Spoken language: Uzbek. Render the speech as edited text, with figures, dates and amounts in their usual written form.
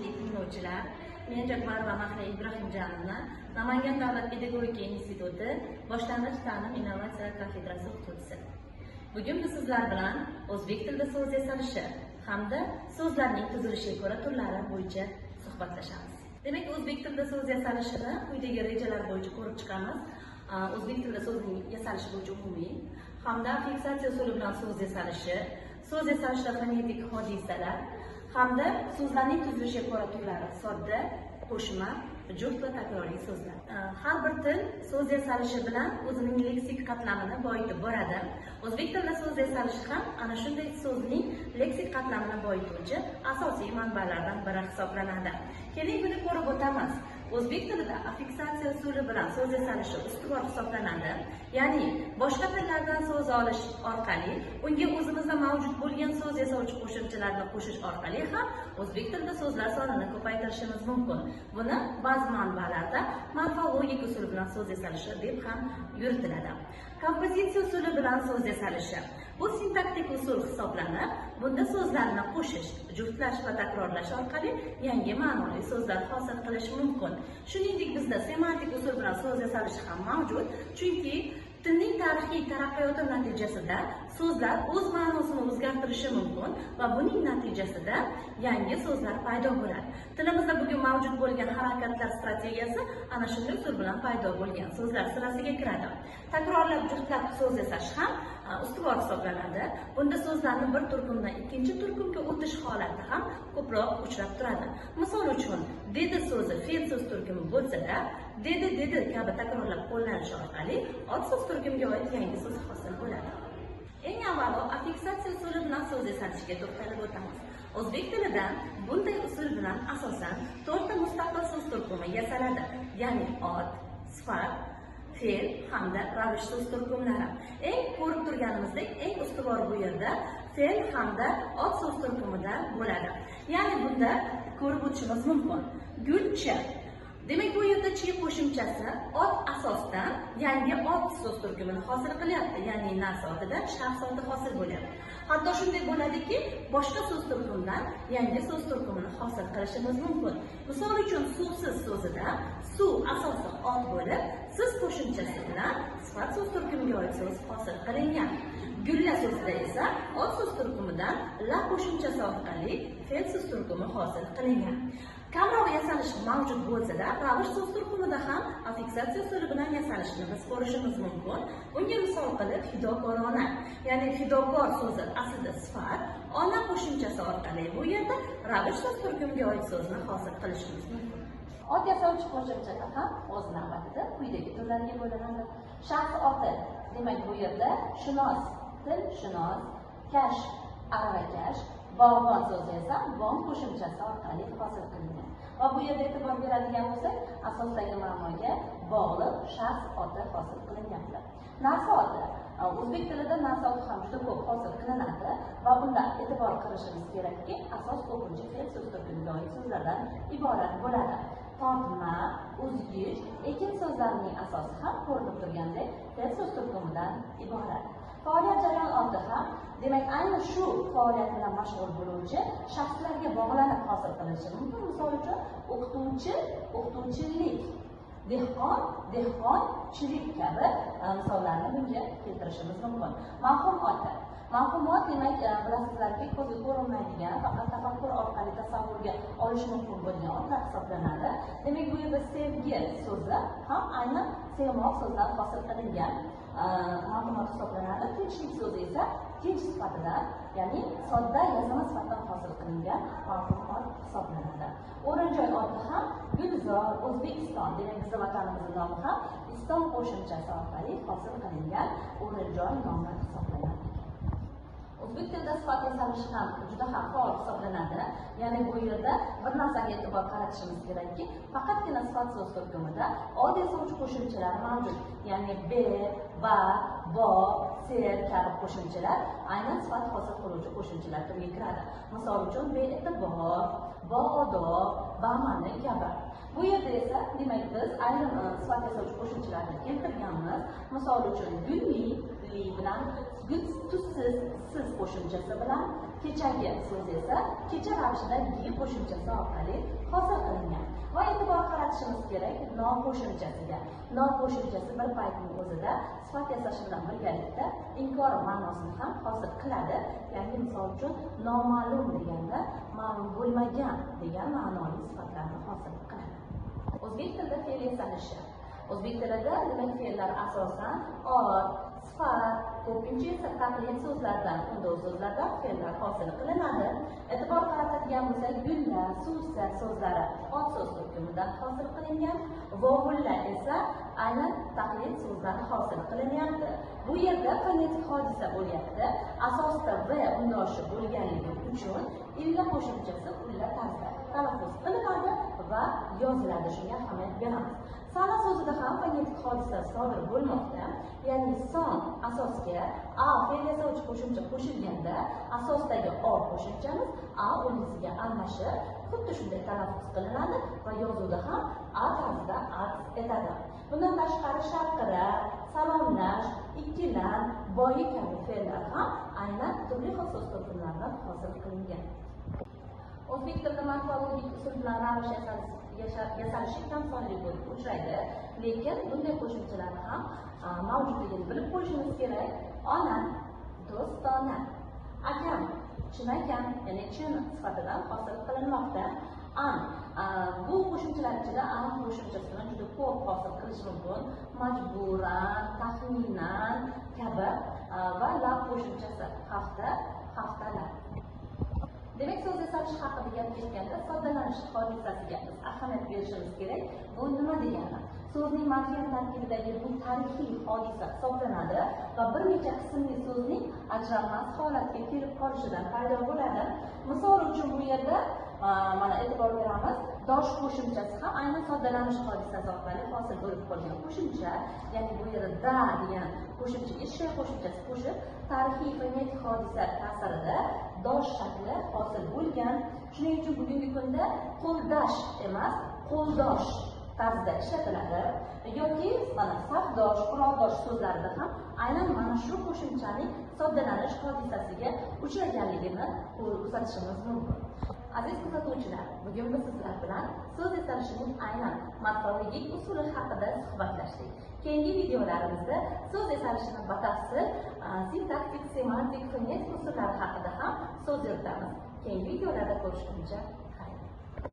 Hurmatli tinglovchilar, men Jabbarova Mahliya Ibrohimjonovna, Namangan davlat pedagogika instituti boshlang'ich ta'lim innovatsiyalar kafedrasi o'qituvchisi. Bugun biz sizlar bilan o'zbek tilida so'z yasalishi hamda so'zlarning tuzilishiga ko'ra turlari bo'yicha suhbatlashamiz. Demak, o'zbek tilida so'z yasalishini quyidagi rejalar bo'yicha ko'rib chiqamiz. O'zbek tilida so'zning yasalishi bo'yicha umumiy hamda fiksatsiya usuli bilan so'z yasalishi, so'z yasalishda fonetik hodisalar hamda so'zlarning tuzilishiga ko'ra turlari sodda, qo'shma, juft va takroriy so'zlar. Har bir til so'z yasalishi bilan o'zining leksik qatlamini boyitib boradi. O'zbek tilida so'z yasalishi ham ana shunday so'zning leksik qatlamini boyituvchi asosiy manbalardan biri hisoblanadi. Keling, buni ko'rib o'tamiz. O'zbek tilida affiksatsiya usuli bilan so'z yasalishi ustuvor hisoblanadi. Ya'ni boshqa tillardan so'z olish orqali unga o'zimizda mavjud bo'lgan so'z yasovchi qo'shimchalarni qo'shish orqali ham o'zbek tilida so'zlar sonini ko'paytirishimiz mumkin. Buni ba'zi manbalarda morfologik usul bilan so'z yasalishi deb ham yuritiladi. Kompozitsiya usuli bilan so'z yasalishi. Bu sintaktik usul hisoblanib, bunda so'zlarni qo'shish, juftlash va takrorlash orqali yangi ma'noli so'zlar hosil qilish mumkin. Shuningdek, bizda semantik usul bilan so'z yasalishi ham mavjud, chunki tilning tarixiy taraqqiyoti natijasida so'zlar o'z ma'nosini o'zgartirishi mumkin va buning natijasida yangi so'zlar paydo bo'ladi. Tilimizda bugun mavjud bo'lgan harakatlar strategiyasi ana shunday usul bilan paydo bo'lgan so'zlar sirasiga kiradi. Takrorlab, juftlab so'z yasash ham ustuvor hisoblanadi. Bunda so'zlarni bir turkumdan ikkinchi turkumga o'tish holati ham ko'proq uchrab turadi. Misol uchun, dedi so'zi fe'l so'z turkumi bo'lsa-da, dedi dedi kabi takrorlab qo'llanishi orqali ot so'z turkumiga oid yangi so'z hosil bo'ladi. Eng avvalo affiksatsiya usuli bilan so'z yasalishga to'xtalib o'tamiz. O'zbek tilida bunday usul bilan asosan 4 ta mustaqil so'z turkumi yasaladi. Ya'ni ot, sifat, fe'l hamda ravish so'z turkumlari. Eng ko'rib turganimizdek, eng ustuvor bu yerda fe'l hamda ot so'z turkumida bo'ladi. Ya'ni bunda ko'rib o'tishimiz mumkin. Gulchi. Demak, bu yerda chi qo'shimchasi ot asosdan yangi ot so'z turkumini hosil qilyapti. Ya'ni narsa otidan shaxs oti hosil bo'lyapti. Hatto shunday bo'ladiki, boshqa so'z turkumidan yangi so'z turkumini hosil qilishimiz mumkin. Misol uchun, suvsiz so'zida suv asosi ot bo'lib, siz qo'shimchasi bilan sifat so'z turkumiga oid so'z hosil qilingan. Gulla so'zida esa ot so'z turkumidan la qo'shimchasi orqali fe'l so'z turkumi hosil qilingan. Kamroq yasalish mavjud bo'lsa-da, ravish so'z turkumida ham affiksatsiya usuli bilan yasalishni biz ko'rishimiz mumkin. Bunga misol qilib fidokorona, ya'ni fidokor so'zi aslida sifat, ona qo'shimchasi orqali bu yerda ravish so'z turkumiga oid so'zni hosil qilishimiz mumkin. Ot yasovchi qo'shimchalar ham o'z navbatida quyidagi turlarga bo'linadi. Shaxs oti, demak bu yerda shunos, tilshunos, kash, aravakash, bog'bon so'zi esa bon qo'shimchasi orqali hosil qilingan. Va bu yerda e'tibor beradigan bo'lsak, asosdagi ma'noga bog'liq shaxs oti hosil qilinyapti. Narsa oti. O'zbek tilida narsa oti ham juda ko'p hosil qilinadi va bunda e'tibor qilishimiz kerakki, asos ko'pincha fe'l so'z turkumiga oid so'zlardan iborat bo'ladi. Tortma, uzgich, ekin so'zlarining asosi ham ko'rinib turgandek fe'l so'z turkumidan iborat. Faoliyat jarayon oti ham, demak, ayni shu faoliyat bilan mashg'ul bo'luvchi shaxslarga bog'lanib hosil qilinishi mumkin. Misol uchun, o'qituvchi, o'qituvchilik, dehqon, dehqonchilik kabi misollarni bunga keltirishimiz mumkin. Mavhum oti. Mavhum ot, demak, bilasizlarki, ko'zga ko'rinmaydigan, faqat tafakkur orqali tasavvurga olish mumkin bo'lgan otlar hisoblanadi. Demak, bu yerda sevgi so'zi ham aynan sevmoq so'zidan hosil qilingan mavhum ot hisoblanadi. Tinchlik so'zi esa tinch sifatidan, ya'ni sodda yasama sifatdan hosil qilingan mavhum ot hisoblanadi. O'rin-joy oti ham Gulzor, O'zbekiston, demak bizning vatanimizning nomi ham Iston qo'shimchasi orqali hosil qilingan o'rin-joy nomi hisoblanadi. O'zbek tilida sifat yasalishi ham juda ham faol hisoblanadi. Ya'ni bu yerda bir narsaga e'tibor qaratishimiz kerakki, faqatgina sifat so'z turkumida od yasovchi qo'shimchalar mavjud. Ya'ni be, ba, bo, ser kabi qo'shimchalar aynan sifat hosil qiluvchi qo'shimchalar turiga kiradi. Misol uchun, bee'tibor, baodob, bama'ni kabi. Bu yerda esa, demak, biz ayrim sifat yasovchi qo'shimchalarni keltirganmiz. Misol uchun, gulli, li bilan, tuzsiz, siz qo'shimchasi bilan, Kechagi so'zi esa kecha ravishida gi qo'shimchasi orqali hosil qilingan. Va e'tibor qaratishimiz kerak no qo'shimchasiga. No qo'shimchasi bir paytning o'zida sifat yasash bilan birgalikda inkor ma'nosini ham hosil qiladi. Ya'ni misol uchun noma'lum deganda ma'lum bo'lmagan degan ma'noli sifatlarni hosil qiladi. O'zbek tilida fe'l yasalishi. O'zbek tilida demak fe'llar asosan ot, sifat, ko'pincha esa taqlid so'zlardan, undov so'zlardan fe'llar hosil qilinadi. E'tibor qaratadigan bo'lsak, gulla, suvsa so'zlari ot so'z turkumidan hosil qilingan, vovulla esa aynan taqlid so'zlari hosil qilinyapti. Bu yerda fonetik hodisa bo'lyapti. Asosda v undoshi bo'lganligi uchun illa qo'shimchasi ulla tarzida talaffuz qilinadi va yoziladi. Shunga ahamiyat beramiz. Sana so'zida ham fonetik hodisa sodir bo'lmoqda. Ya'ni son asosga a fe'l yasovchi qo'shimcha qo'shilganda asosdagi o qo'shimchamiz a o'rniga almashib, xuddi shunday talaffuz qilinadi va yozuvda ham a tarzida aks etadi. Bundan tashqari sharqira, salomlash, ikkilan, boyi kabi fe'llar ham aynan turli xil so'z turkumlaridan hosil qilingan. O'zbek tilida morfologik usul bilan ravish yasalishi kam sonli bo'lib uchraydi, lekin bunday qo'shimchalarni ham mavjudligini bilib qo'yishimiz kerak. Ona, do'stona, akam, chinakam, ya'ni chin sifatidan hosil qilinmoqda. An, bu qo'shimchalar ichida an qo'shimchasini juda ko'p hosil qilish mumkin. Majburan, taxminan kabi va lab qo'shimchasi hafta, haftalar. Demak, so'z yasalish haqida gap ketganda soddalanish hodisasiga biz ahamiyat berishimiz kerak. Bu nima degani? So'zning morfem tarkibidagi bu tarixiy hodisa hisoblanadi va bir necha qismli so'zning ajralmas holatga kelib qolishidan paydo bo'ladi. Misol uchun bu yerda mana e'tibor beramiz, dosh qo'shimchasi ham aynan soddalanish hodisasi orqali hosil bo'lib qolgan qo'shimcha, ya'ni bu yerda da degan qo'shimchaga sh qo'shimchasi qo'shib, tarixiy fonetik hodisa ta'sirida dosh shakli hosil bo'lgan. Shuning uchun bugungi kunda qo'ldash emas, qo'ldosh tarzida ishlatiladi yoki mana safdosh, quroldosh so'zlarida ham aynan mana shu qo'shimchaning soddalanish hodisasiga uchraganligini ko'rsatishimiz mumkin. Aziz kuzatuvchilar, bugun biz sizlar bilan so'z yasalishining aynan morfologik usuli haqida suhbatlashdik. Keyingi videolarimizda so'z yasalishini batafsil sintaktik, semantik, fonetik usullari haqida ham so'z yuritamiz. Keyingi videolarda ko'rishguncha